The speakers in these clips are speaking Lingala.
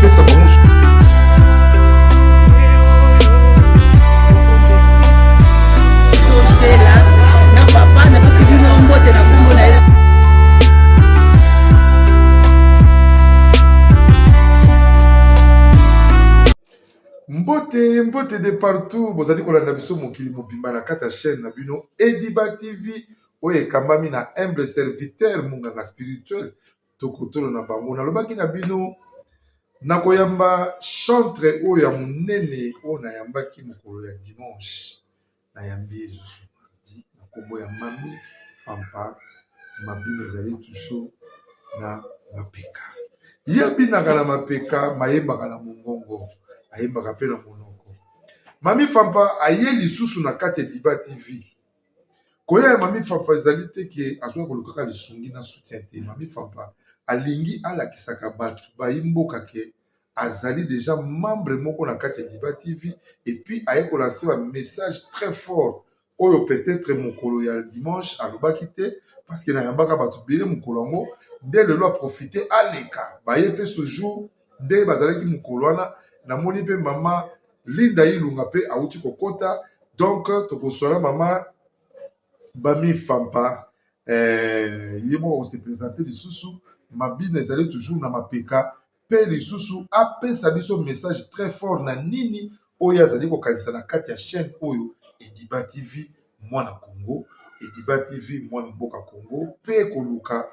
Kopesa bango na papa napesi bino mbote na kombo na ye. Mbote, mbote de partout, bozali kolanda biso mokili mobimba na kati ya chaîne na bino Ediba TV oyo ekambami na humble serviteur monganga spirituel tokotolo na bango. Nalobaki na bino nakoyamba chantre oyo ya monene oyo nayambaki mokolo ya dimanche, nayambi ye lisusu mardi na nkombo ya Mami Fampa. Mabina ezali toujours na mapeka, ye abinaka na mapeka, mayembaka na mongongo, ayembaka mpe na monoko. Mami Fampa aye lisusu na kati ya Ediba TV. Koya ya Mami Fampa ezali te ke azwa kolukaka lisungi na soutien te. Mami Fampa alingi alakisaka bato bayi mboka ke azali deja membre moko na kati ya Ediba TV, et puis aye kolancer ba message très fort oyo peut-être mokolo ya dimanche alobaki te, parce que nayambaka bato ebele mokolo yango, nde lelo aprofite aleka baye mpe ce jour nde bazalaki mokolo wana. Namoni mpe mama Linda Ilunga mpe awuti kokota, donc tokosola mama Mami Fampa ye moko akose présenter lisusu. Mabina ezali toujours na mapeka, mpe lisusu apesa biso message très fort na nini oyo azali kokanisa na kati ya chaîne oyo Ediba TV mwana Congo, Ediba TV mwana mboka Congo, mpe koluka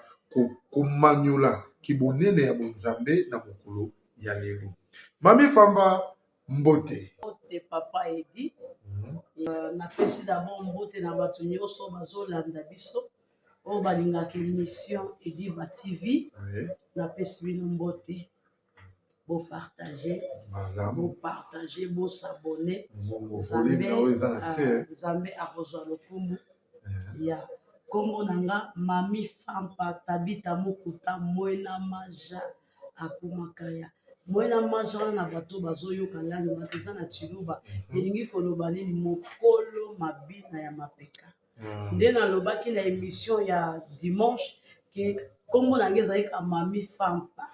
komanyola kibonene ya bonzambe na mokolo ya lelo. Mami Famba, mbote. Mbote papa Edi. Napesi d'abord mbote na bato nyonso bazolanda biso oyo balingaka émission Ediba TV. Napesi bino mbote, bopartage, bopartage, bos'abonner. Nzambe akozwa lokumu. Ya nkombo na nga Mami Fampa Tabita Mokuta Mwena Maja Akumakaya. Mwena Maja wana, na bato bazoyoka langi wana, eza na Tshiluba, elingi koloba nini? Mokolo mabina ya mapeka. Nde nalobaki na émission ya dimanche ke nkombo na ngai ezalaki ka Mami Fampa.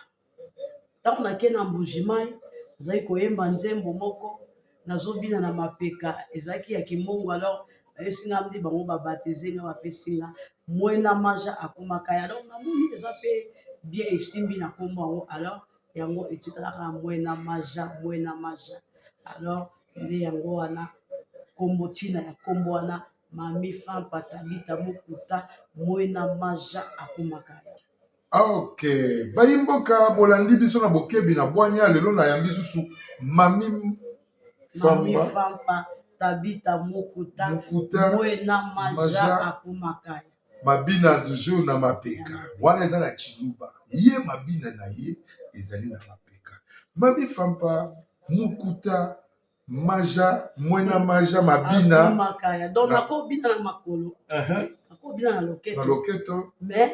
Ntango nakei na Mbujimai, nazalaki koyemba nzembo moko, nazobina na mapeka, ezalaki ya kimongo. Alors bayebisi nga ndi bango babaptiser nga, bapesi nga Mwena Maja Akomaka. Alors namoni eza mpe bien, esimbi na nkombo yango. Alors yango etikalaka Mwena Maja, Mwena Maja. Alors nde yango wana nkombo, ntina ya nkombo wana Mami Fampa Tabita Mokuta Mwena Maja Akomaka. Ok, bayi mboka, bolandi biso na bokebi na bwanya. Lelo nayambi susu Mami Mami Famba Fampa Tabita Mokuta Mokuta Mwena Maja Maja Akomaka. Mabina toujours na mapeka wana eza na Tshiluba, ye mabina na ye ezali na mapeka. Mami Fampa Mukuta Maja Mwena Maja mabina Akomaka. Donc nakobina na makolo, nakobina na na loketo, loketo. Mais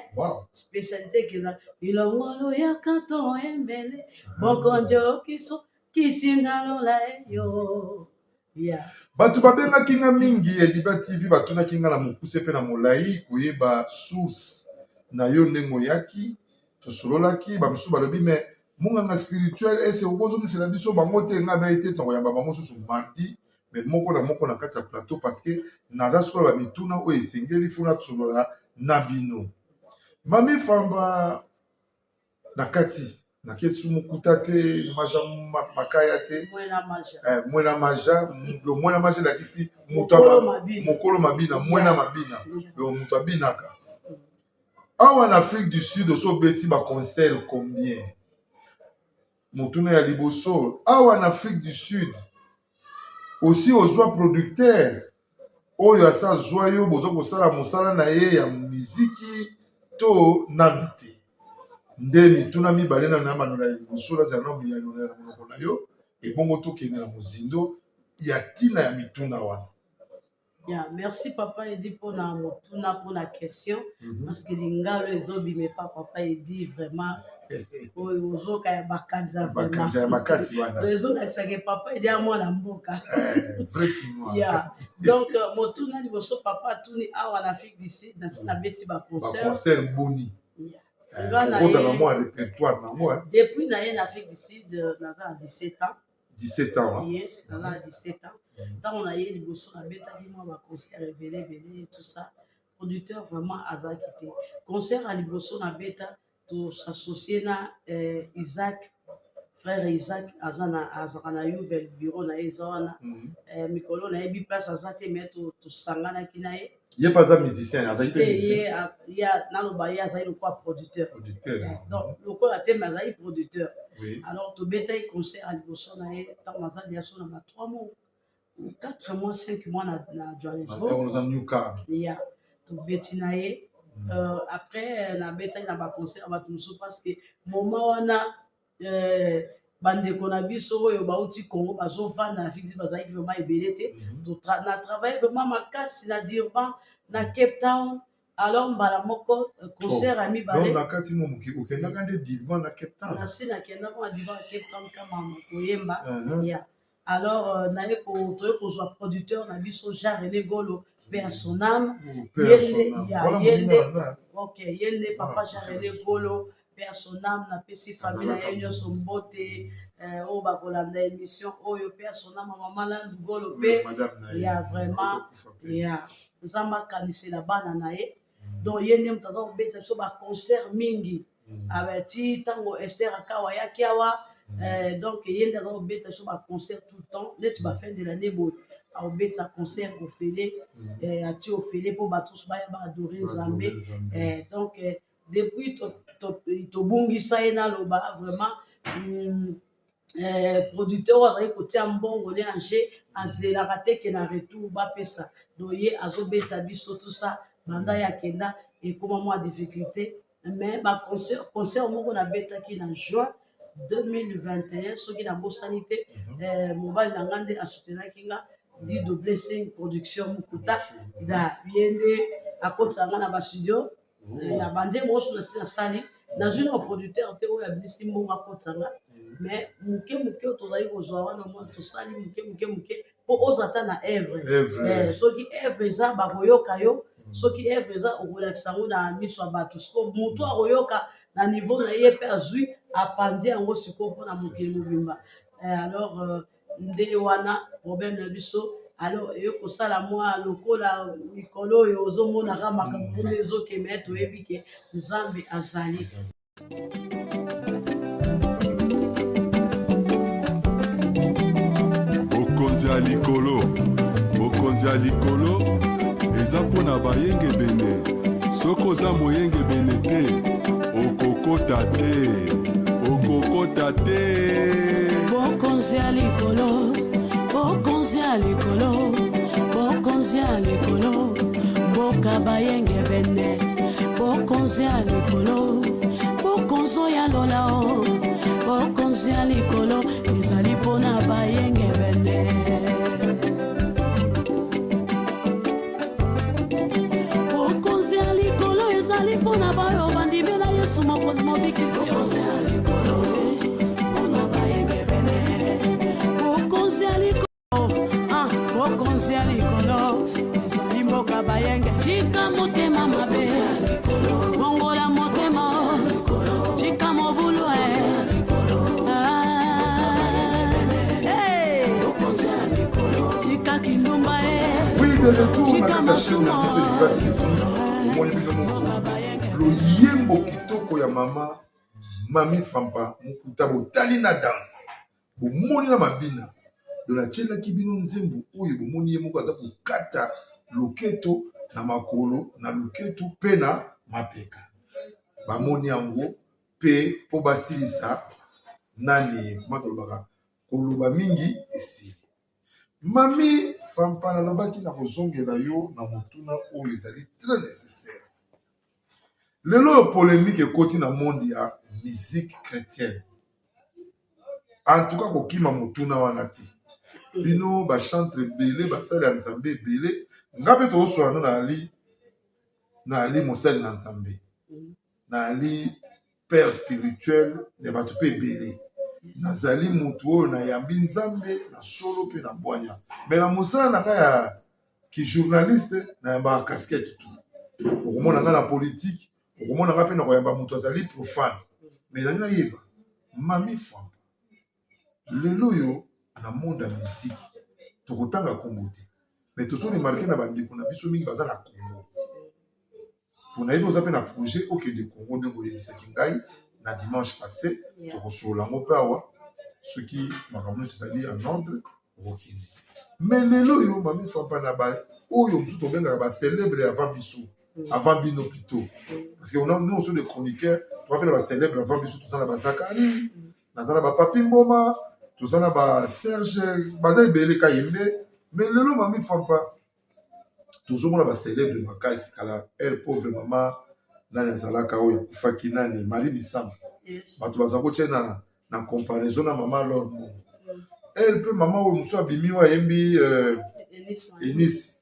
spécialité ekenda ilongolo yaka to emele mokonzi okiso kisindalola eyo ya. Bato babengaki nga mingi Ediba TV, batunaki nga na mokuse mpe na molai koyeba source na yo, ndenge oyaki. Tosololaki, bamosusu balobi: "Me monganga spirituel, ese okozongisela biso bango te?" Nga bai te, tokoyamba bango susu mardi, mais moko na moko na kati ya plateau, parce que naza sikoyo bamituna oyo esengeli fo nasolola na bino. Mami Famba, na kati naketi mokuta te, maja makaya te. Mwena Maja. Mwena Maja, lo Mwena Maja elakisi moto mokolo mabina. Mokolo mabina, mwena mabina, donc moto abinaka. Awa na Afrique du Sud oso obeti baconcert combien? Motuna ya liboso: awa na Afrique du Sud osi ozwa producteur oyo asa azwa yo, boza kosala mosala na ye ya miziki to nanu te? Nde mituna mibale nano ya banola ya liboso nazala nano miyano na monoko na yo, ebongo tokende na mozindo ya ntina ya mituna wana. Ya, merci papa Edi mpona motuna, mpona question, parce que lingalo ezobima epa papa Edi vraiment oyo ozoka ya bakanza. Bakanza ya makasi wana. Ezolakisaka papa Edi ya mwana mboka. Vrai Kinois. Ya, donc motuna liboso papa atuni, awa na Afrique du Sud nasi nabeti baconcert baconcert boni? Ya. Okozala mwa répertoire nango. Depuis na ye na Afrique du Sud, naza na 17 ans. 17 ans. Yes, naza na 17 ans. Ntango na ye liboso, nabetaki mwa baconcert ebele ebele, tout ça. Producteur vraiment azalaki te. Concert ya liboso nabeta, tosassocie na Isaac, frère Isaac, aza na, azalaka na Yuvel, bureau na ye eza wana. Mikolo nayebi place aza te, mais tosanganaki na ye. Ye mpe aza musicien, azali mpe? Ye, naloba ye azali lokola producteur. Producteur. Donc lokola te, mais azali producteur. Alors tobetaki concert ya liboso na ye ntango aza liaso na ba 3 mois, 4 mois, 5 mois na Johannesburg. Ya tobeti na ye. Après nabetaki na baconcert ya bato mosusu, parce que moment wana bandeko na biso oyo bauti Congo bazovanda na Afrique bazalaki vraiment ebele te. Na travaille vraiment makasi na Durban, na Cape Town. Alors mbala moko concert ya mibale. Na kati mo moke okendaka nde Durban na Cape Town? Nasi nakendaka na Durban na Cape Town kama koyemba ya. Alors naye toye kozwa producteur na biso, Jean René Golo, paix à son âme. Ok, ye nde papa Jean René Golo, paix à son âme. Napesi famille na ye nyonso mbote oyo bakolanda émission oyo. Paix à son âme, mama Landu Golo mpe ya vraiment ya Nzambe akanisela bana na ye. Donc ye nde moto aza kobetisa biso baconcert mingi abeti ntango Ester Akawa ayaki awa. Donc ye nde aza kobetisa biso baconcert tout le temps, neti bafin de l'année boye akobetisa concert ofele, ati ofele mpo bato nyonso baya baadore Nzambe. Donc depuis tobungisa ye, naloba vraiment producteur oyo azali kotia mbongo ne ange azelaka te ke na retour bapesa. Donc ye azobetisa biso tout ça. Banda ye akenda, ekóma mwa difficulté, mais baconcert, concert moko nabetaki na juin 2021, soki nabosani te, mobali na nga nde asoutenaki nga, Dido Blessing Production Mokuta da. Ye nde akotisa nga na bastudio na banzembo nyonso nasi nasali. Nazwi na producteur te oyo abimisi mbongo akotisa nga, mais moke moke oyo tozali kozwa wana, mwa tosali moke moke moke mpo ozwa ata na œuvre. Soki œuvre eza, bakoyoka yo. Soki œuvre eza, okolakisa yango na miso ya bato. Sikoyo motu akoyoka na niveau na ye mpe azwi, apandi yango sikoyo mpona mokili mobimba. Alors nde wana problème na biso. Alors eye kosala mwa lokola mikolo oyo ozomonaka makambo mpona ezokende, toyebi ke Nzambe azali. Bokonzi ya likolo, bokonzi ya likolo eza mpo na bayengebene. Soki oza moyengebene te, okokota te, okokota te. Bokonzi ya likolo, bokonzi ya likolo, bokonzi ya likolo, mboka bayengebene. Bokonzi ya likolo, bokonzi ya lola o, bokonzi ya likolo ezali mpona bayengebene. Bokonzi ya likolo ezali mpona bayo bandimela Yesu Mokonzi Mobikisi. Bokonzi ya likolo mpona bayengebene. Bokonzi ya likolo, ah, bokonzi ya likolo ezali mboka bayenge. Tika motema mabe, bongola motema, tika mobulu eh. Ah, hey. Tika kindumba eh. Oui, de retour na Tika kati ya chaîne na masumu. biso Ediba TV. Omoni bino moko loyembo kitoko ya mama Mami Fampa Mokuta. Botali na danse, bomoni na mabina. Do natielaki bino nzembo oyo, bomoni ye moko aza kokata loketo na makolo, na loketo mpe na mapeka. Bamoni yango mpe mpo basilisa nani ma tolobaka koloba mingi esili. Mami Fampa, nalobaki na kozongela yo na motuna oyo ezali très nécessaire. Lelo oyo polémique ekoti na monde ya musique chrétienne. En tout cas kokima motuna wana te. Bino bachantre ebele, basali ya Nzambe ebele, nga mpe tozoswala no, nayali mosali na Nzambe, nayali père spirituel ya bato mpe ebele. Nazali motu oyo nayambi Nzambe na solo mpe na bwanya, mais na mosala na ngai ya kijournaliste nayambaka casquette. Tu okomona ngai na politique. Okomona nga mpe na koyamba moto azali profane, mais nalingi nayeba Mami Fampa, lelo oyo na monde ya musique tokotanga kombo te, mais tozo remarquer na bandeko na biso mingi baza na Congo. Po nayebi oza mpe na projet okende Congo ndenge oyebisaki ngai na dimanche passe, tokosolola yango mpe awa soki makambo nyonso ezali en ordre okokende. Mais lelo oyo Mami Fampa na ba oyo mosusu tobengaka ba célèbre avant biso, avant bino plutôt, parce que on a nous aussi des chroniqueurs, toza mpe na ba célèbre avant biso, toza na ba Zakari, naza na ba Papi Mboma, toza na ba Serge, baza ebele Kayembe. Mais lelo Mami Fampa tozomona ba célèbre makasi kala air pauvre mama nani azalaka oyo akufaki nani Marie Misamu, bato baza kotia na comparaison na mama Lor Mbongo. Elle mpe mama oyo mosusu abimi oyo ayembi Enis,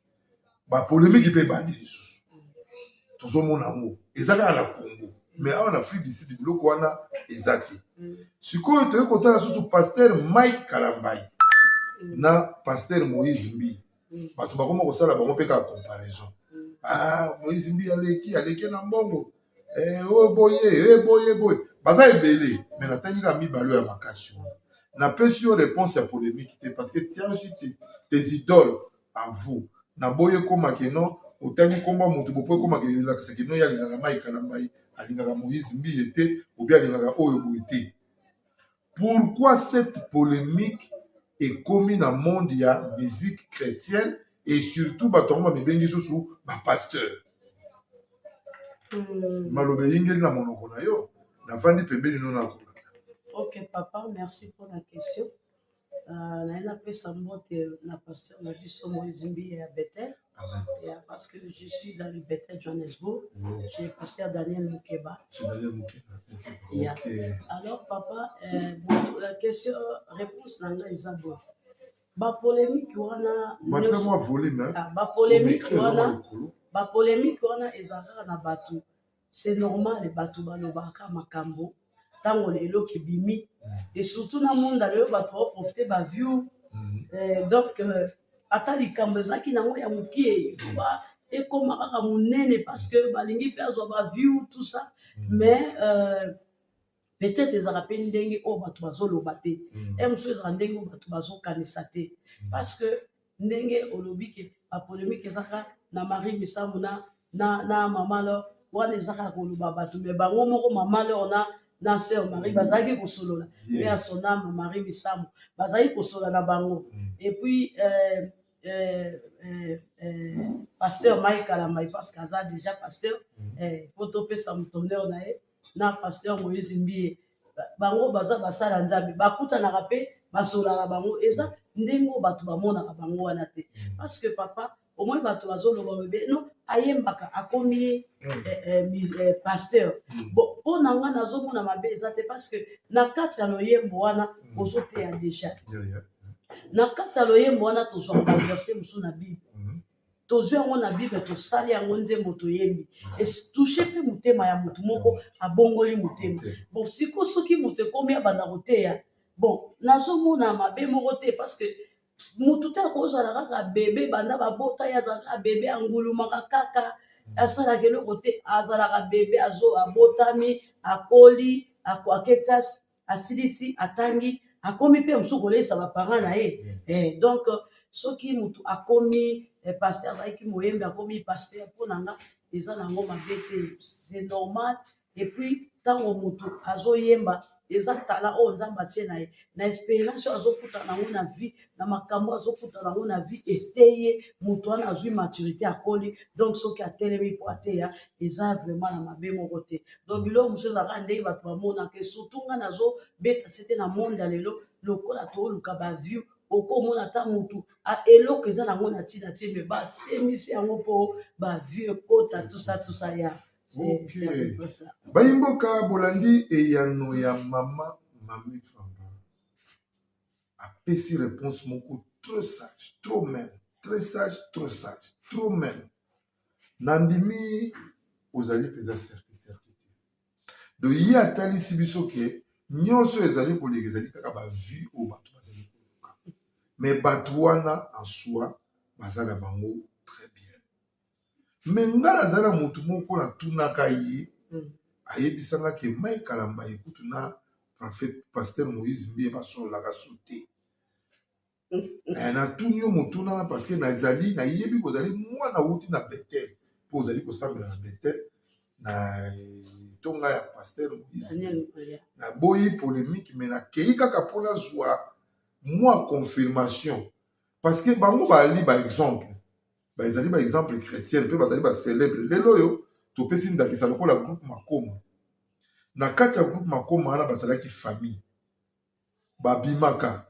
ba polémique mpe ebandi lisusu, tozomona yango eza kaka na Congo, mais awa na Afrique du Sud biloko wana eza te. Sikoyo toyei kotala susu pasteur Mike Kalambayi na pasteur Moïse Mbiye, bato bakoma kosala bango mpe kaka comparaison. Ah, Moïse Mbiye aleki aleki na mbongo, oyo boye, boye boye, baza ebele, mais natangi kaka mibale oyo ya makasi wana. Napesi yo réponse ya polémique te parce que tia aussi tes idoles en vous. Naboyi ekóma keno otangi komba motu bopo ekóma ke elakisa keno ye alingaka Mike Kalambayi, alingaka Moïse Mbiye te, obi alingaka oyo boye te. Pourquoi cette polémique ekomi na monde ya musique chrétienne et surtout bato yango bamibengi susu bapasteur? Maloba eyingeli na monoko na yo, navandi pembeni no na kolanda. Ok papa, merci pour la question. Naye napesa mbote na pasteur na biso Moïse Mbiye ya Bethel. Amen. Yeah, parce que je suis dans le Bethel Johannesburg. J'ai pasteur Daniel Mukeba. C'est Daniel Mukeba. Mukeba. Yeah. Alors papa, bon, la question, réponse na ngai eza boye. Bapolémique wana Matisa mwa volume, hein. Ah, bapolémique Micro eza mwa wana likolo. Bapolémique wana eza kaka na bato, c'est normal. Bato balobaka makambo ntango eloko ebimi, et surtout na monde lelo bato baprofite baview. Donc ata likambo ezalaki nango ya mokie, ekóma kaka monene parce que balingi mpe azwa baview, tout ça. Mais peut-être ezalaka mpe ndenge oyo bato bazoloba te, e mosusu ezalaka ndenge oyo bato bazokanisa te, parce que ndenge olobi ke bapolémique ezaka na Marie Misamu na mama Lor wana, eza kaka koloba bato, mais bango moko mama Lor na sœur Marie bazalaki kosolola, mpe ya son âme Marie Misamu, bazalaki kosolola na bango. Et puis pasteur Mike Kalambayi, parce que aza déjà pasteur, faut topesa moto honneur na ye, na pasteur Moïse Mbiye, bango baza basala Nzambe, bakutanaka mpe basolaka bango. Eza ndenge oyo bato bamonaka bango wana te, parce que papa, omoni bato bazoloba bebe no ayembaka akomi pasteur. Bon, mpo na nga nazomona mabe eza te, parce que na kati ya loyembo wana ozoteya déjà. Na kati ya loyembo wana tozwaka baverset mosusu na Bible, tozwi yango na Bible, tosali yango nzembo, toyembi, etouche mpe motema ya motu moko, abongoli motema. Bon, siko soki moto ekomi abanda koteya, bon, nazomona mabe moko te, parce que motu te akozala kaka bebe banda babota ye, azala kaka bebe, angulumaka kaka, asalaka eloko te, azalaka bebe, azo abotami, akoli, ake classe, asilisi, atangi, akomi mpe mosusu koleisa baparent na ye. Donc soki motu akomi pasteur, azalaki moyembi, akomi pasteur, mpo na nga eza nango mabe te, c'est normal. Et puis ntango motu azoyemba, eza tala oyo Nzambe atie na ye, na expérience oyo azokutana nango na vie, na makambo azokutana nango na vie, eteye moto wana, azwi maturité, akoli. Donc soki atelemi mpo ateya, eza vraiment na mabe moko te. Donc biloko mosusu ezalaka ndenge bato bamonaka. Surtout nga nazobeta sete na monde ya lelo, lokola tooluka baview, okomona ata motu eloko eza nango na ntina te, mais basemisi yango mpo baview ekota, tout ça, tout ça ya. Ok. Bayimboka, bolandi eyano ya mama Mami Famba, apesi réponse moko trop sage, trop même très sage, trop sage, trop même. Nandimi ozali mpenza serviteur de Dieu. Donc ye atalisi biso ke nyonso ezali koleka ezali kaka bavue oyo bato bazali koluka, mais bato wana en soi baza na bango très bien. Mais nga nazali na motu moko natunaka ye. Ayebisanga ke Mike Kalambay kutu na prophète pasteur Moïse Mbiye basololaka su te. Natuni yo motuna wana parce que nazali nayebi kozali mwana wuti na Bethel mpo ozali kosambela na Bethel na etonga ya pasteur Moïse. Naboyi polémique, mais nakei kaka mpo nazwa mwa confirmation parce que bango bazali ba exemple, bazali ba exemple chrétienne mpe bazali ba célèbre. Lelo oyo topesi ndakisa lokola groupe Makoma. Na kati ya groupe Makoma wana bazalaki famille, babimaka,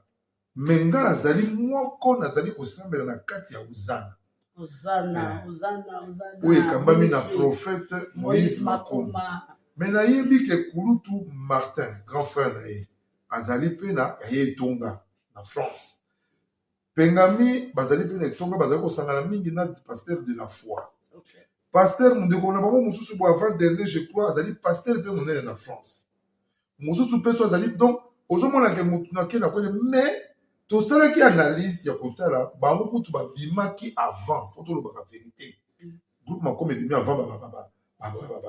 me nga nazali moko nazali kosambela na kati ya Ozana. Ozana, Ozana, Ozana. Oyo ekambami na prophète Moïse Makoma. Me nayebi ke kulutu Martin, grand frère na ye, azali mpe na ya ye etonga na France. Pengami bazali mpe na etonga, bazali kosangana mingi na pasteur de la foi. Pasteur ndeko na bango mosusu bo avant dernier, je crois, azali pasteur mpe monene na France. Mosusu mpe so azali. Donc ozomona ke motu nake na kwene, mais tosalaki analyse ya kotala bango kutu babimaki avant. Faut tolobaka vérité, groupe Makoma ebimi avant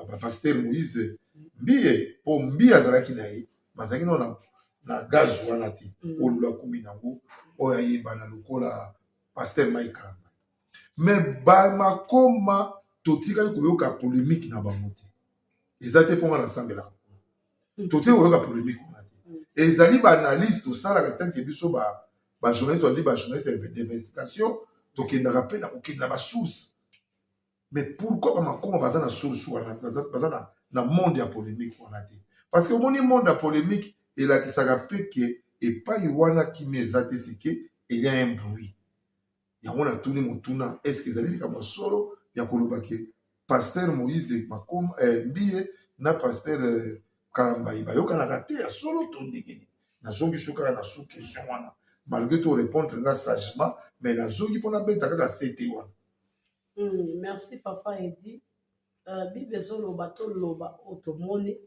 bapasteur Moïse Mbiye, mpo Mbiye azalaki na ye, bazalaki nano na gaz wana te. Oyo lelo akomi nango, oyo ayebana lokola pasteur Mike Kalambay. Mais bamakoma totikali koyoka polémique na bango te. Eza te mponga nasambelaka, totikali koyoka polémique wana te. Ezali baanalyse tosalaka tant que biso bajournaliste, toali bajournaliste d'investigation, tokendaka mpe na kokende na basource. Mais pourquoi bamakoma baza na source wana, baza na monde ya polémique wana te? Parce que omoni, monde ya polémique elakisaka mpe ke epai wana kimia eza te, c'est que il y a un bruit. Yango natuni motuna: est ce que ezali likambo ya solo ya koloba ke pasteur Moïse Makoma Mbiye na pasteur Kalambayi bayokanaka te ya solo to ndenge nini? Nazongi so kaka na sous question wana, malgré to répondre nga sagement, mais nazongi mpo nabeta kaka sete wana. Merci papa Edi. Bible ezoloba toloba oyo tomoni.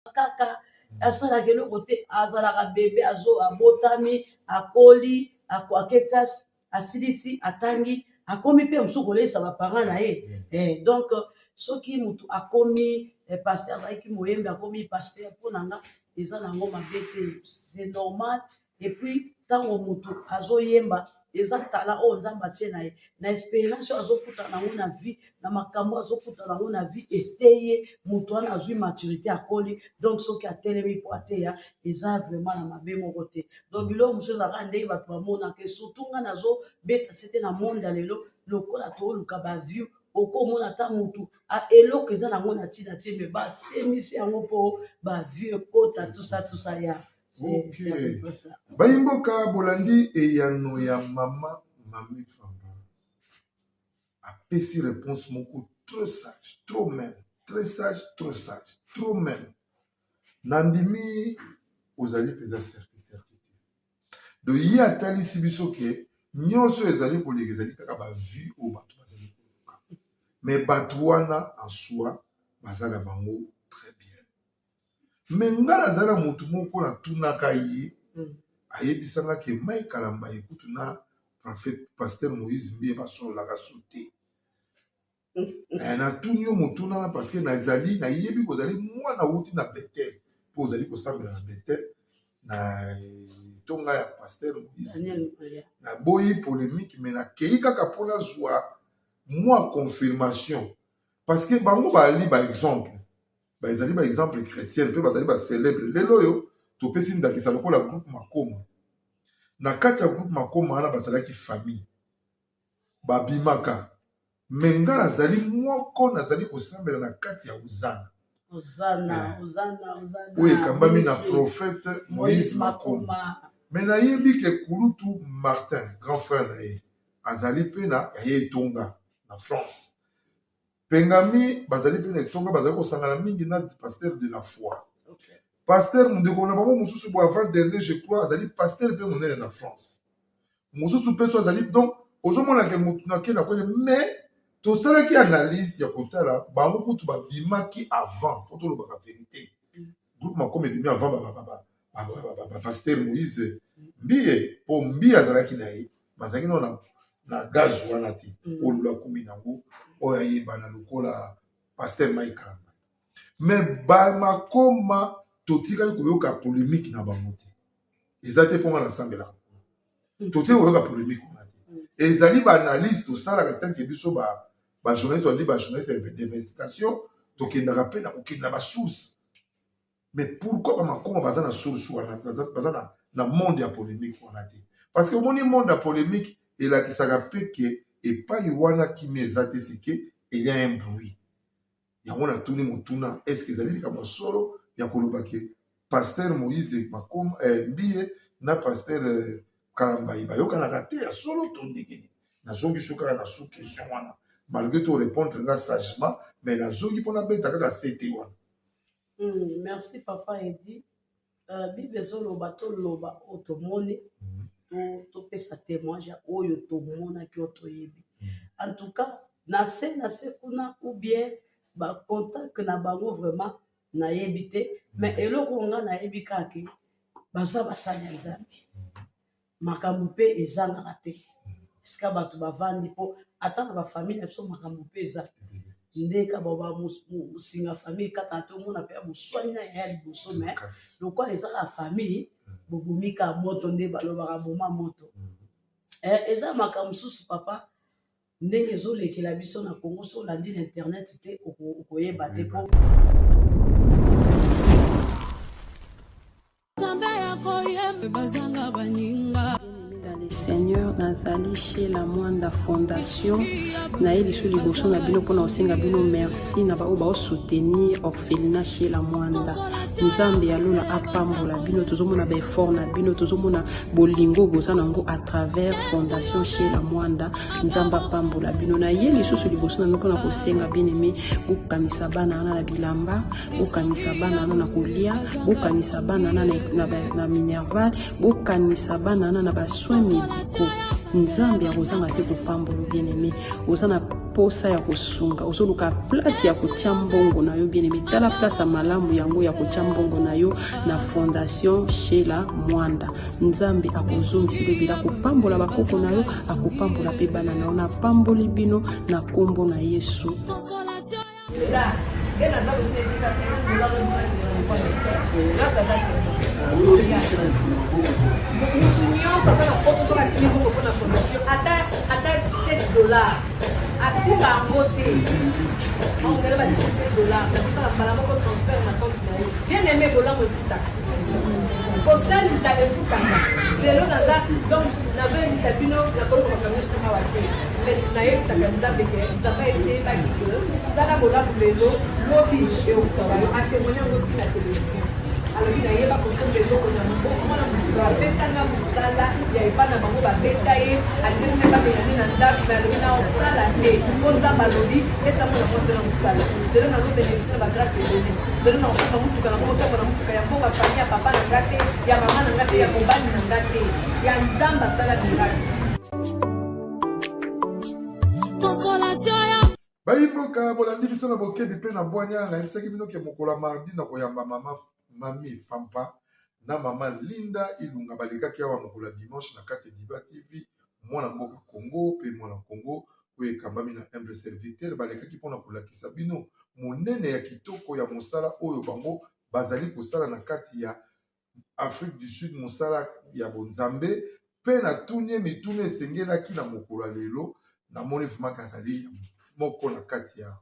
Kaka asalaka eloko te, azalaka bebe, azo abotami, akoli, ake classe, asilisi, atangi, akomi mpe mosusu koleisa baparent na ye. Donc soki motu akomi pasteur, azalaki moyembi, akomi pasteur, mpo na nga eza nango mabe te, c'est normal. Et puis ntango motu azoyemba, eza tala oyo Nzambe atie na ye na expérience oyo azokutana nango na vie, na makambo azokutana nango na vie, eteye motu wana, azwi maturité, akoli. Donc soki atelemi mpo ateya, eza vraiment na mabe moko te. Donc biloko mosusu ezalaka ndenge bato bamonaka. Surtout nga nazobeta sete na monde ya lelo, lokola tooluka baview, okomona ata motu eloko eza nango na ntina te, me basemisi yango mpo baview ekota, tusa tusa ya. Ok, bayimboka, bolandi eyano ya mama Mami Famba. Apesi réponse moko trop sage, trop même très sage, trop sage, trop même. Nandimi ozali mpenza serviteur te. Do ye atalisi biso ke nyonso ezali koleka ezali kaka bavue oyo bato bazali koluka, mais bato wana en soi baza na bango très bien. Me nga naza na motu moko natunaka ye, ayebisanga ke Mike Kalambay kutu na prophète pasteur Moïse Mbiye basololaka su te. Natuni yo motuna wana parce que nazali nayebi kozali mwana wuti na Bethel mpo ozali kosambela na Bethel na etonga ya pasteur Moïse. Naboyi polémique, mais nakei kaka mpo nazwa mwa confirmation parce que bango bazali ba exemple, bazali ba exemple chrétienne mpe bazali ba célèbre. Lelo oyo topesi ndakisa lokola groupe Makoma. Na kati ya groupe Makoma wana bazalaki famille, babimaka, me nga nazali moko nazali kosambela na kati ya Ozana. Ozana, Ozana, Ozana. Oyo ekambami na prophète Moïse Makoma. Me nayebi ke kulutu Martin, grand frère na ye, azali mpe na ya ye etonga na France. Pengami bazali mpe na etonga, bazali kosangana mingi na pasteur de la foi. Pasteur ndeko na bango mosusu bo avant dernier, je crois, azali pasteur mpe monene na France. Mosusu mpe so azali. Donc ozomona ke motu nake na kwene, mais tosalaki analyse ya kotala bango kutu babimaki avant. Faut tolobaka vérité, groupe Makoma ebimi avant bapasteur Moïse Mbiye, mpo Mbiye azalaki na ye, bazalaki nano na gaz wana te. Oyo lelo akomi nango, oyo ayebana lokola pasteur Mike Kalambay. Mais bamakoma totikali koyoka polemique na bango te. Eza te mpo nga nasambelaka, totikali koyoka polemique wana te. Ezali baanalyse tosalaka tant que biso bajournaliste, toali bajournaliste d'investigation, tokendaka mpe na kokende na basource. Mais pourquoi bamakoma baza na source wana, baza na monde ya polémique wana te? Parce que omoni, monde ya polémique elakisaka mpe ke epai wana kimia eza te, c'est que il y a un bruit. Yango natuni motuna: est ce que ezali likambo ya solo ya koloba ke pasteur Moïse Makoma Mbiye na pasteur Kalambai bayokanaka te? Ya solo to ndenge nini? Nazongi so kaka na sous question wana, malgré to répondre nga sagement, mais nazongi mpona beta kaka sete wana. Merci papa Edi. Bible ezoloba toloba oyo tomoni, topesa témoignage ya oyo tomonaki, oyo toyebi. En tout cas na se kuna ou bien bacontact na bango, vraiment nayebi te. Mais eloko nga nayebi kaka ke baza basali ya Nzambe. Makambo mpe ezangaka te esika bato bavandi, mpo ata na bafamille na biso makambo mpe eza nde ka mosinga famille kaka tomona mpe ya boswani na yaya liboso. Mais lokola eza kaka famille, bobomi kaka moto, nde balobaka boma moto. Eza makambo mosusu papa, ndenge ezolekela biso na Congo. So olandi na internet te, okoyeba te mpo Nzambe ya koyemba bazanga baninga. Dans le Seigneur, nazali chez la Mwanda Fondation. Naye lisu liboso na bino mpona kosenga bino merci na baoyo baosoutenir orphelinat chez la Mwanda. Nzambe ya lola apambola bino. Tozomona baeffort na bino, tozomona bolingo boza nango à travers fondation chez la Mwanda. Nzambe apambola bino. Na ye lisusu liboso na bino mpona kosenga, bien aimé, bokanisa bana wana na bilamba, bokanisa bana wana na kolia, bokanisa bana wana na minerval, bokanisa bana wana na basoin médicaux. Nzambe akozanga te kopambola. Bien aimé, oza na posa ya kosunga, ozoluka place ya kotia mbongo na yo, bien aimé, tala place ya malamu yango ya kotia mbongo na yo na fondation Shela Mwanda. Nzambe akozongisela ebele, akopambola bakoko na yo, akopambola mpe bana na yo. Napamboli bino na nkombo na Yesu. Nde naza kosi na esika 50 dollar grâce aza mutu nyonso aza na poto. Soki atindi mbongo mpona fondation, ata 7 dollar, asimba yango te. Ongele batindi 7 dollar, nakosala mbala moko transfert na compte na ye. Bien aimé, bolamu efutaka, kosalisa efutaka. Lelo naza donc nazoyebisa bino, nakoloba makambo nyonso awa te, mais nayebisaka Nzambe ke Nzambe ayebaki ke sala bolamu lelo, lobi eutaka yo. Atémoigne yango ntina télévision, alobi nayeba kosomba eloko na maboko. Mwana motu apesanga mosala ya epai na bango, babeta ye, alingaki mpe babengani na ndako, me alobi na osala te mpo Nzambe alobi pesa mwana mwasi na mosala. Lelo nazobénéficie na bagrâce ebele. Lelo nakosomba motuka na moko, na motuka ya mboka, famille ya papa na nga te, ya mama na nga te, ya mobali na nga te, ya Nzambe asala miracle. Consolation ya Bayimboka, bolandi biso na bokebi mpe na bwanya. Nayebisaki bino ke mokolo ya mardi na koyamba mama Mami Fampa na mama Linda Ilunga. Balekaki awa mokolo ya dimanche na kati ya Diba TV, mwana mboka Congo mpe mwana Congo oyo ekambami na humble serviteur. Balekaki mpona kolakisa bino monene ya kitoko ya mosala oyo bango bazali kosala na kati ya Afrique du Sud, mosala ya bonzambe. Mpe natuni ye mituna esengelaki na mokolo ya lelo. Namoni vraiment azali moko na kati ya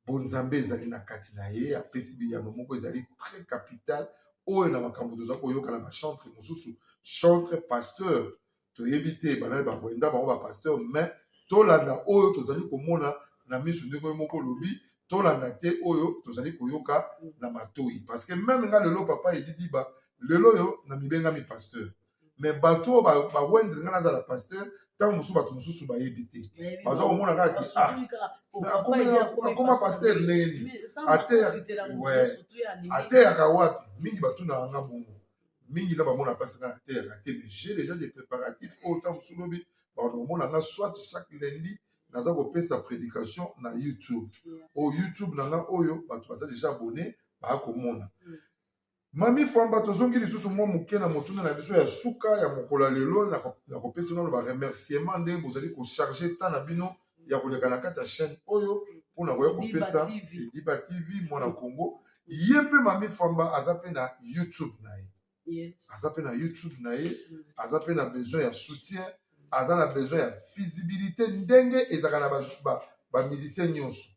bonzambe, ezali na kati na ye. Apesi biyano moko ezali très capital oyo na makambo toza koyoka na bachantre mosusu, chantre pasteur, toyebi te banani bakoyenda bango bapasteur. Mais tolanda oyo tozali komona na miso, ndenge oyo moko olobi, tolanda te oyo tozali koyoka na matoi. Parce que même nga lelo, papa Edidiba, lelo oyo na mibengami pasteur, mais bato oyo bawendre nga nazala pasteur, ntango mosusu bato mosusu bayebi te, baza komona kaka ke ah, akoma pasteur ndenge nini, ateyaka wapi? Mingi batunaka nga bongo, mingi na bamona mpasi nga nateyaka te. Mais j'ai déjà des préparatifs oyo ntango mosusu lobi bato komona nga, soit chaque lundi naza kopesa prédication na YouTube oyo, YouTube na nga oyo bato baza déjà abonné bakomona. Mami Famba, tozongi lisusu mwa moke na motuna na biso ya suka ya mokolo ya lelo. Na kopesa nano baremerciement ndenge bozali kocharge temps na bino ya koleka na kati ya chaîne oyo. mpona koya kopesa Ediba TV mwana Congo. Ye mpe Mami Famba aza mpe na YouTube na ye. Yes. Aza mpe na YouTube na ye, aza mpe na besoin ya soutien, aza na besoin ya visibilité ndenge ezalaka na ba musicien nyonso.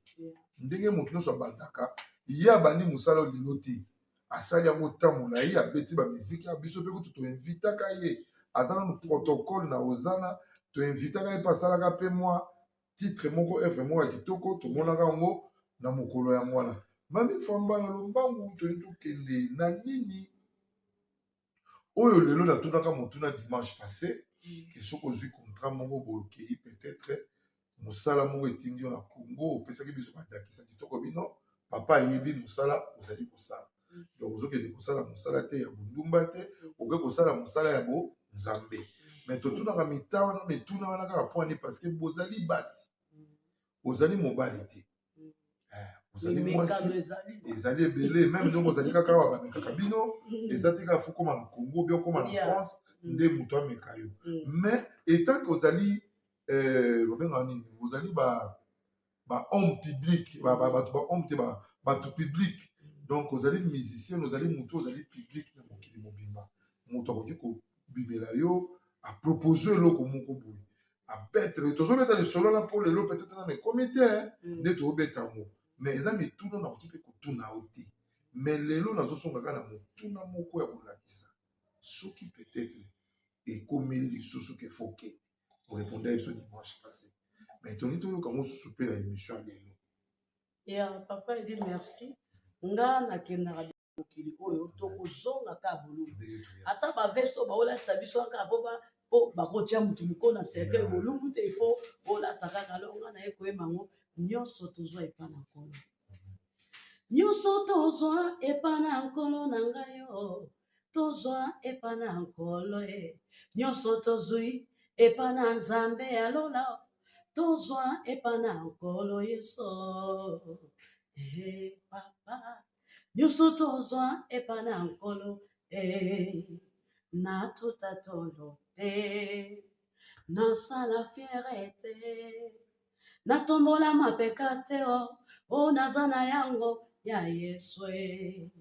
Ndenge moto nyonso abandaka, ye abandi mosala oyo lelo te. Asali yango ntango molai, abeti ba musique ya biso mpe kutu toinvitaka ye. Aza nanu protocole na Ozana, toinvitaka ye mpe asalaka mpe mwa titre moko œuvre moko ya kitoko, tomonaka yango na mokolo yango wana. Mami Famba na lombangu tolingi tokende na nini oyo lelo natunaka motuna dimanche passé ke soki ozwi contrat moko boye okei peut-être mosala moko etindi yo na Congo, opesaki biso bandakisa kitoko bino papa ayebi mosala ozali kosala, donc ozokende kosala mosala te ya bondumba te, okoki kosala mosala ya bonzambe. Mais totunaka mita wana mituna wana kaka mpo nini? Parce que bozali basi, ozali mobali te, ozali mwasi, ezali ebele même ndenge ozali kaka awa bamekaka bino, eza te kaka faut koma na Congo bien okoma na France nde moto ameka yo. Mais étant que ozali babengaka nini, ozali ba homme public, bato ba homme te, bato public, donc ozali musicien, ozali motu, ozali public na mokili mobimba, moto akoki kobimela yo apropose eloko moko boye abetre. Tozobeta lisolo wana mpo lelo peut-être nano ekomi te nde tozobeta yango, mais eza mituna nakoki mpe kotuna yo te. Mais lelo nazosonga kaka na motuna moko ya kolakisa soki peut-être ekomeli lisusu ke faut okende. Orépondre biso dimanche passé, mais toni toyoka mosusu mpe na émission ya lelo. Ya papa Edi, merci. Nga nakendaka mokili oyo, tokozonga kaka bolumbu. Ata baveste oyo baolatisa biso kaka po bakotia motu moko na cercueil, bolumbu te, il faut olata kaka. Alors nga naye koyeba yango nyonso tozwa epa na Nkolo, nyonso tozwa epa na Nkolo na ngai yo, tozwa epa na Nkolo e, nyonso tozwi epa na Nzambe ya lola, tozwa epa na Nkolo Yesu e papa, nyonso tozwa epa na Nkolo e. Natuta tolo te, nasala fière te, natombola mapeka te, o o naza na yango ya Yesu e.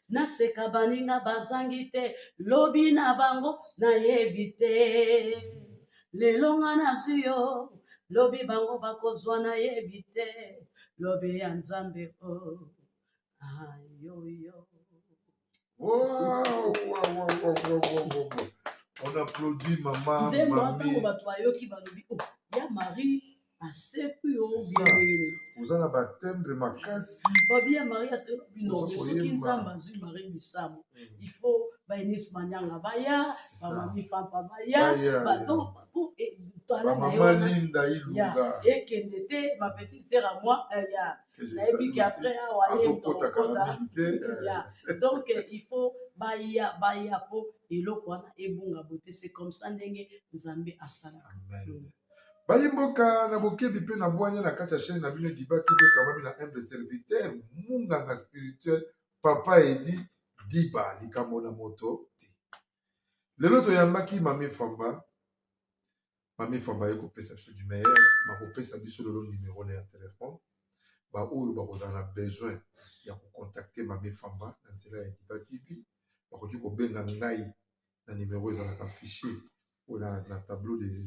Naseka baninga bazangi te, lobi na bango nayebi te. Lelo nga nazwi yo, lobi bango bakozwa nayebi te. Lobi ya Nzambe o ayoyo. Wow, wow, wow, wow, wow, wow, wow. On applaudit maman. Nzembo ntango bato bayoki balobi: "Oh, ya Marie asekwi yo." C'est ça. Bien ndenge Oza na batimbre makasi. Babi ya Marie asekwi no. Oza Mais soki koyemba. Nzambe azwi Marie Misamo, il faut baenis Manyanga baya, C'est ça. bamami Fampa baya, Baya, ya. Donc po tala na ye Bamama wana Linda ya Ilunga. ekende te. Ma petite sœur à moi, ya Que je nayebi salue ke aussi. après awa ye moto Azokota kala akokota mingi te. Ya donc il faut baya, baya po eloko wana ebunga boye te. C'est comme ça ndenge Nzambe asalaka. Amen. Bayimboka na bokebi mpe na bwanya na kati ya chaîne na bino Diba TV, ekambami na humble serviteur munganga spirituel papa Edi Diba, likambo na moto te. Lelo toyambaki Mami Famba. Mami Famba ye kopesa biso du meilleur, bakopesa biso lelo numero na ya telefone. Baoyo bakozala na besoin ya kocontacter Mami Famba na nzela ya Diba TV, bakoki kobenga ngai na numero ezalaka affiché oyo na tableau de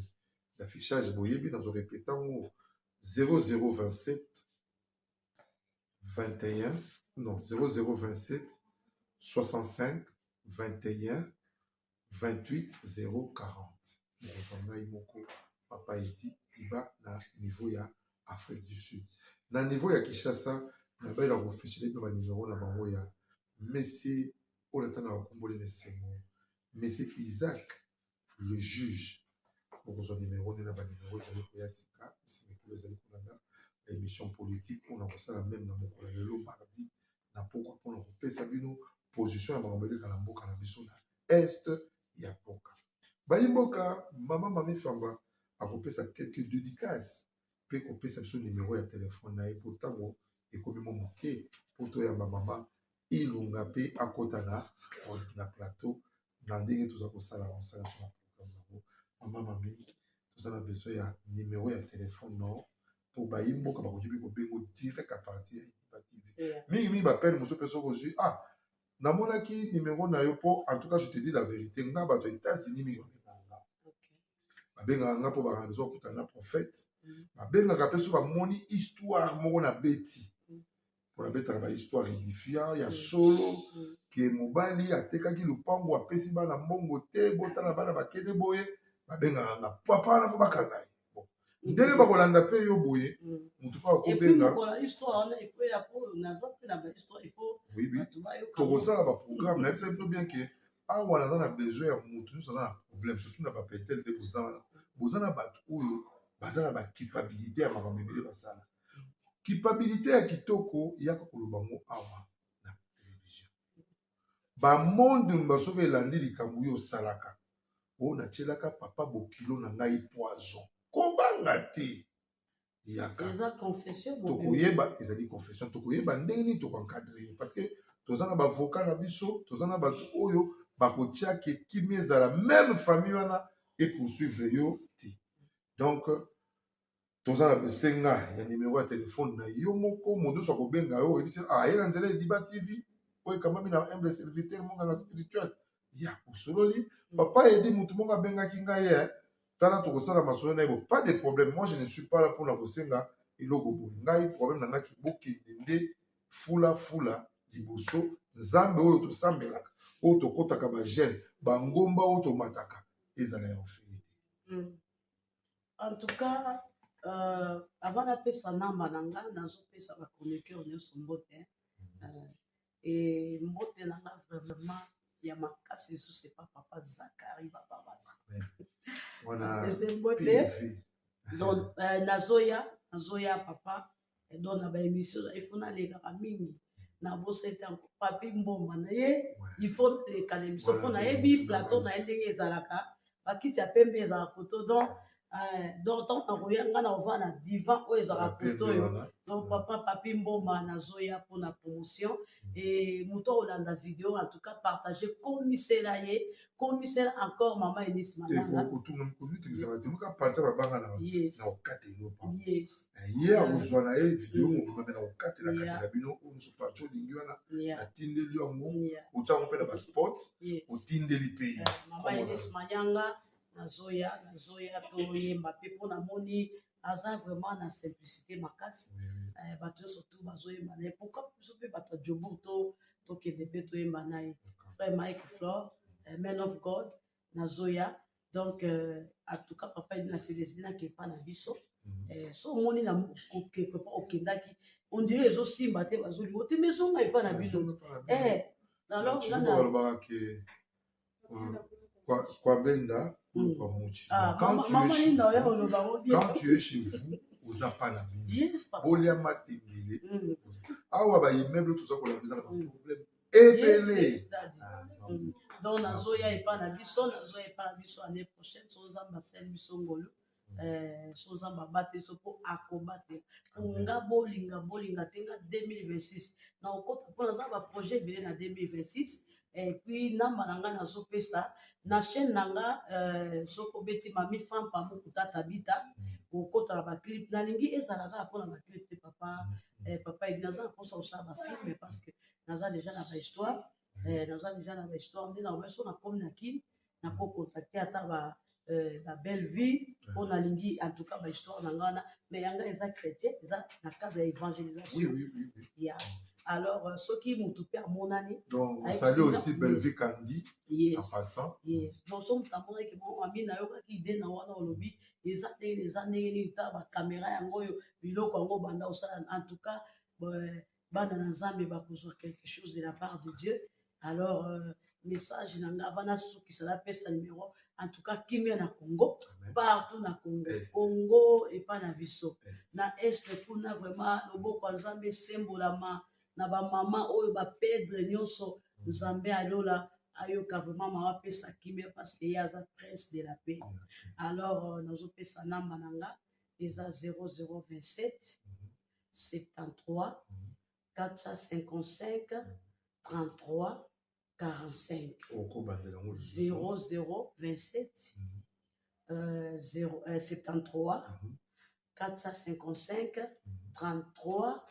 d'affichage. Boyebi, nazorépéter yango: 0027 21, non, 0027 65 21 28 040. Bokozwa ngai moko papa Edi Diba na niveau ya Afrique du Sud. Na niveau ya Kinshasa, nabayela koafficher bino banimero na bango ya monsieur oyo natangaka nkombo na esengo, monsieur Isaac le juge. Bokozwa nimero nde na banimero ezali koya sika nsima ekolo ezali kolanda baémission politique oyo na kosala même na mokolo ya lelo mardi na pokwa mpona kopesa bino position ya makambo eleka na mboka na biso na est ya mboka. Bayimboka, mama Mami Famba akopesa quelques dédicaces mpe kopesa biso nimero ya telefone na ye mpo ntango ekomi mwa moke mpo toyamba mama Ilunga mpe akota na plateau na ndenge toza kosala kosala biso na programme yango. Mama Mami, toza na besoin ya nimero ya telefone no. Mpo bayi mboka bakoki mpe kobengo direct à partir ya Ediba TV. Mingi mingi bapele mosusu mpe soki ozwi, ah, namonaki numero na yo, mpo en tout cas je te dis la vérité, nga bato ya États-Unis mingi babengaka nga. Babengaka nga mpo bakanga besoin kokutana na prophète. Babengaka mpe so bamoni histoire moko na beti, mpo nabetaka ba histoire édifiant ya solo, ke mobali atekaki lopango, apesi bana mbongo te, botala bana bakende boye. Babengaka nga, papa wana fo bakanga ye. Bon, ndenge bakolanda mpe yo boye, motu mpe Et puis akobenga. Mokolo ya histoire wana, il faut ya po naza mpe na bahistoire, il faut Oui. bato bayoka. Tokosala baprogramme. Nayebisa bino bien ke awa naza na besoin ya motu nyonso aza na problème, surtout na bapetel nde boza wana, boza na bato oyo baza na bacapabilité ya makambo ebele. Basala capabilité ya kitoko, yaka koloba ngo awa na télévision. Bamonde basoki elandi likambo oyo osalaka, oyo natielaka papa bokilo na ngai poison, kobanga te, yaka. Eza confession mobimba. Tokoyeba, ezali confession, tokoyeba ndenge nini tokoencadre ye, parce que toza na bavocat na biso, toza na bato oyo bakotia ke kimia ezala, même famille wana epoursuivre yo te. Donc toza na besenga ya numero ya telefone na yo moko. Moto nyonso akobenga yo, oyebisi aye na nzela Ediba TV oyo ekambami na humble serviteur monganga spirituel ya osololi papa Edi. Motu moko abengaki ngai ye, tala, tokosala masolo na ye. Bo pas de problème, moi je ne suis pas là mpona kosenga eloko boye. Ngai problème na ngai, bokende nde fula fula liboso. Nzambe oyo tosambelaka, oyo tokɔtaka bajeûne, bangomba oyo tomataka, ezala ya ofele te. En tout cas, avant napesa namba na nga, nazopesa bachroniqueur nyonso mbote. E mbote na nga vraiment ya makasi lisusu epa papa Zakari Bababasi. Wana Apesi mbote. PV. Donc nazoya papa. Donc na baémission, il faut nalekaka mingi. Nabosa ete papi mbomba na ye, il faut naleka na émission mpo nayebi plateau na ye ndenge ezalaka, bakiti ya pembe ezalaka koto. Donc ntango nakoya, nga na kovanda na divan oyo ezalaka koto oyo. Donc papa Papi Mboma, nazoya mpona promotion. E moto akolanda video, en tout cas partage, komisela ye, komisela encore mama Enis Mananga. Kotungisaka te, moka parti babanga na Yes. na kokata eloko. Yes. Ye akozwa na ye video mobimba, mpe na kokatela Yeah. katela bino oyo nyonso parti olingi wana. Natindeli yango, otya yango mpe na basport, otindeli mpe ye. Mama Edis Manyanga, nazoya toyemba mpe, mpo namoni aza vraiment na simplicité makasi. Bato nyonso tu bazoyemba na ye, pourquoi biso mpe bato ya Jobourg to tokende mpe toyemba na ye? Frère Mike Flor, man of God, nazoya. Donc en tout cas papa Edi, na Celestine akepa na biso. So omoni na quelque part okendaki, on dirait ezosimba te, bazolinga te, mais ezonga epa na bino. Alors nga na Balobaka ke kwa benda kwa muchi. Ah, Quand mama, tu es mama chez Linda, oya vous, koloba ngo bien. quand tu es chez vous, oza pa na bino. Yes, papa. Bolia matengele. Awa baimmeuble toza kolanda eza na baproblème ebele. Yes, daddy. Ah, Donc nazoya epa na biso, nazoya epa na biso année prochaine, so Nzambe asali biso ngolu, so Nzambe abateli biso, mpo akobatela. Po nga bolinga bolinga te, nga 2026 na okota, mpo naza na baprojet ebele na 2026. Et puis namba na nga nazopesa na chaîne na nga, soki obeti Mami Fampa Mokuta Tabita, okota na baclip. Nalingi ezala kaka mpona baclip te, papa. Papa Edi, naza na mposa kosala bafilm, parce que naza déjà na bahistoire, naza déjà na bahistoire. Nde na so nakomi na Kini, nakocontacte ata ba ba Belle Vie, mpo nalingi en tout cas bahistoire na nga wana. Mais yanga eza chrétien, eza na cadre ya évangélisation. Ya alors, soki motu mpe amonani Donc on salue aussi Bellevue Kandi en passant. Yes. Donc so moto amonaki mami, nayokaki ide na wana, olobi eza ndenge, eza ndenge nini, ta bacaméra yango oyo, biloko yango banda osala. En tout cas, bana na Nzambe bakozwa quelque chose de la part de Dieu. Alors message na nga avant nasukisa, napesa numéro. En tout cas kimia na Congo. Amen. Partout na Congo. Est. Congo epa na biso. Est. Na Est kuna, vraiment loboko ya Nzambe esembolama na bamama oyo baperdre nyonso. Nzambe alola ayoka vraiment mama, apesa kimia, parce que ye aza prince de la paix. Alors nazopesa namba na nga, eza 0027 73 455 33 45. Okobandela yango lisusu. 0027 0, 73. 455 33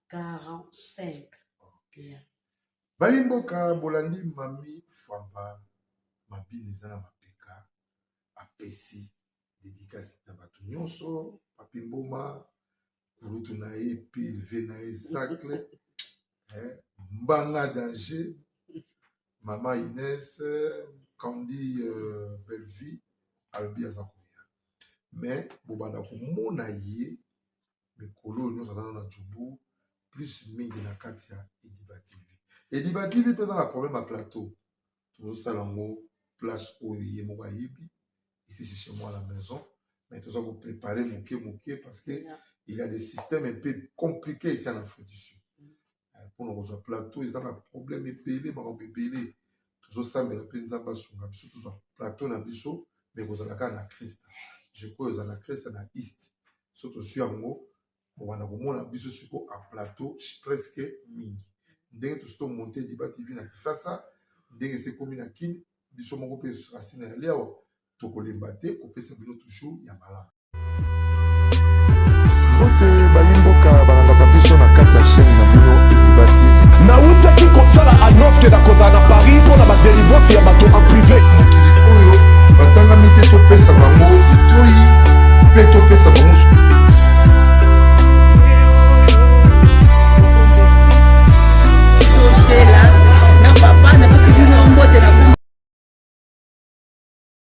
45. Yeah. Bayi mboka bolandi Mami Fwamba mabina eza na mapeka apesi dedicace na bato nyonso Papi Mboma kulutu na ye pilve na ye zacle eh, mbanga danger mama Ines Candy Bellevue alobi aza koya mais bobanda komona ye mikolo oyo nyonso aza nano na Joburg plus mingi na kati ya Ediba TV. Ediba TV mpe eza na problème ya plateau, tozosala yango place oyo ye moko ayebi ici c'est chez moi à la maison, mais toza ko préparer moke moke parce que il y a des systèmes un peu compliqués ici en Afrique du Sud. Mpona kozwa plateau eza ba problème ebele, makambo ebele. Tozosambela mpe Nzambe asunga biso tozwa plateau na biso, mais kozala kaka na Christ. Je crois eza na Christ na East. So tozwi yango, bobanda komona biso siko a plateau presque mingi. Ndenge tosi tomonte Ediba TV na Kisasa, ndenge esi ekomi na Kin, biso moko mpe racine ya liawa tokolemba te kopesa bino toujours ya malamu.